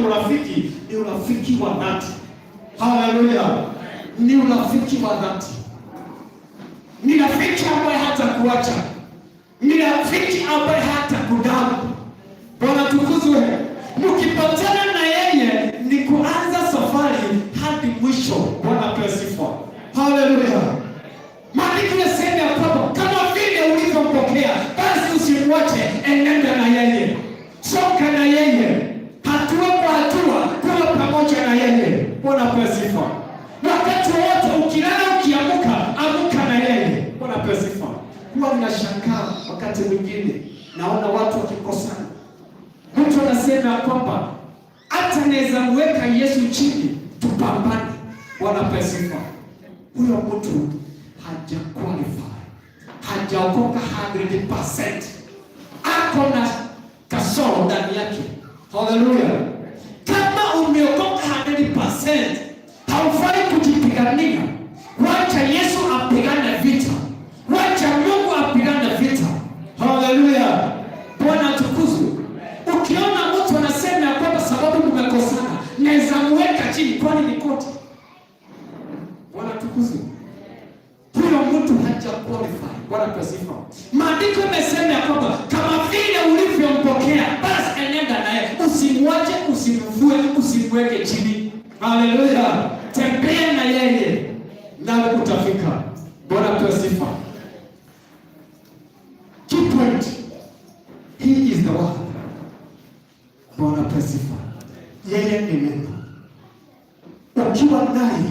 Urafiki ni urafiki wa dhati. Haleluya! Ni urafiki wa dhati, ni rafiki ambaye hatakuacha, ni rafiki ambaye hatakudamu. Bwana tukuzwe. Mkipatana na yeye ni kuanza safari hadi mwisho. Bwana apewe sifa. Haleluya. Maandiko yanasema ya kwamba kama vile ulivyompokea basi usimwache, enenda na yeye, soka na yeye, hatua kwa hatua, kuwa pamoja na yeye. Bwana apewe sifa. Wakati wote ukilala, ukiamuka, amuka na yeye. Bwana apewe sifa. Huwa ninashangaa wakati mwingine naona watu wakikosana, mtu anasema ya kwamba hata naweza mweka Yesu chini tupambane. Bwana apewe sifa. Huyo mtu haja qualify, hajaokoka 100%, ako na kasoro ndani yake. Haleluya! Kama umeokoka 100%, haufai kujipigania. Wacha Yesu apigane vita, wacha Mungu apigane vita. Haleluya! Bwana atukuzwe. Ukiona mtu anasema ya kwamba sababu mmekosana, naweza mweka chini, kwani ni koti? Bwana atukuzwe. Huyo mtu haja qualify. Bwana apewe sifa. Maandiko yamesema ya kwamba kama vile ulivyompokea basi enenda naye, usimwache, usimvue, usimweke chini. Haleluya! Tembea na yeye nawe utafika. Bwana apewe sifa. Key point. He is the word. Bwana apewe sifa. Yeye ni neno. Ukiwa naye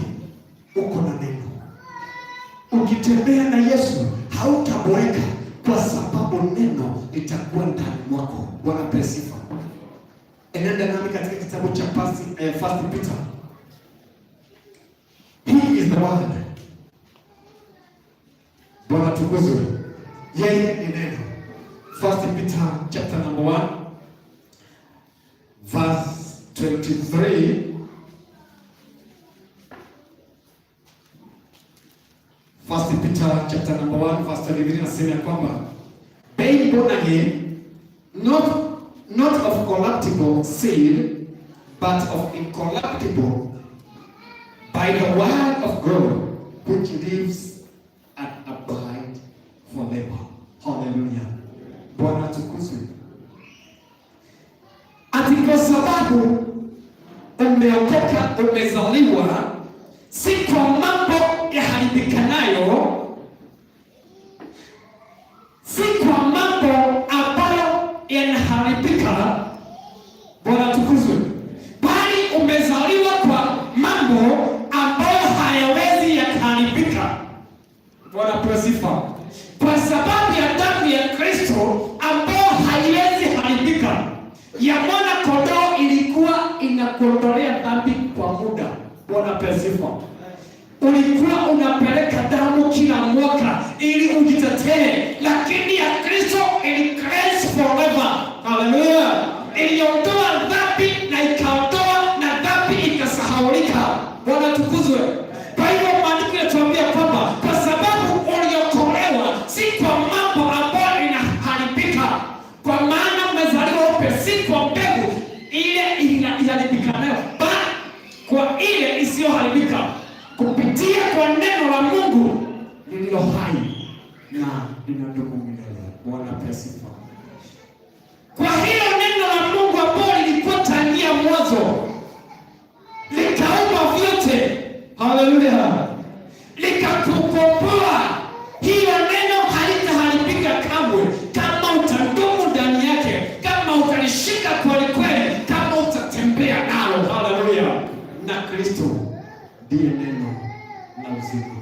uko na neno. Ukitembea na Yesu hautaboeka, kwa sababu neno litakuwa ndani mwako. Bwana apewe sifa. Enenda nami katika kitabu cha First Peter. He is the word. Bwana tukuzwe. Yeye ni neno. First Peter chapter number 1 verse 23. First Peter chapter number 1 verse 23 nasema ya kwamba being born again, not of corruptible seed, but of incorruptible, by the word of God, which lives and abide forever. Hallelujah. Bwana tukuzwe. Ati kwa sababu umeokoka, umezaliwa, si kwa mambo yaharibikanayo, si kwa mambo ambayo yanaharibika. Bwana tukuzwe, bali umezaliwa kwa mambo ambayo hayawezi yakaharibika. Bwana apewe sifa. Kwa sababu ya damu ya Kristo ambayo haiwezi haribika, ya mwana kondoo ilikuwa inakuondolea dhambi kwa muda. Bwana apewe sifa. Ulikuwa unapeleka damu kila mwaka ili ujitetee, lakini ya Kristo ili cleanse forever. Haleluya! Iliondoa dhambi na ikaondoa na dhambi ikasahaulika. Bwana tukuzwe. Kwa hivyo maandiko yanatuambia kwamba kwa sababu uliokolewa si kwa mambo ambayo inaharibika, kwa maana umezaliwa upya si kwa mbegu ile iharibikanayo, bali kwa ile isiyoharibika, kupitia kwa neno la Mungu lililo hai na linadumu milele. Bwana apewe sifa. Kwa hiyo neno la Mungu ambalo lilikuwa tangia mwanzo likaumba vyote, haleluya, likakukomboa. Hiyo neno halitaharibika kamwe, kama utadumu ndani yake, kama utalishika kweli kweli, kama utatembea nalo, haleluya. Na Kristo ndiye neno la uzima,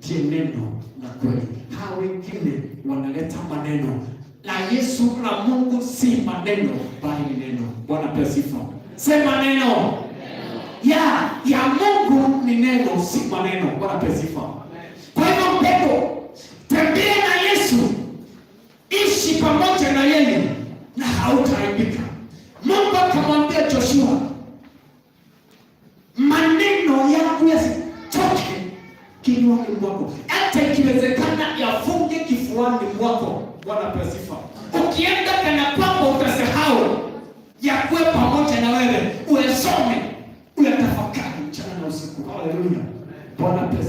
ndiye neno la kweli. Hao wengine wanaleta maneno, la Yesu la Mungu si maneno, bali ni neno. Bwana apewe sifa. Sema neno. Ya Mungu ni neno, si maneno. Bwana apewe sifa. Kwa hivyo mpendo, tembea na Yesu, ishi pamoja na yeye na hautaharibika. Mungu akamwambia Joshua, maneno yangu yasitoke kinywani mwako, hata ikiwezekana yafunge kifuani mwako. Bwana apewe sifa. Ukienda kana kwamba utasahau, yakuwe pamoja na wewe. Haleluya. Bwana pesi.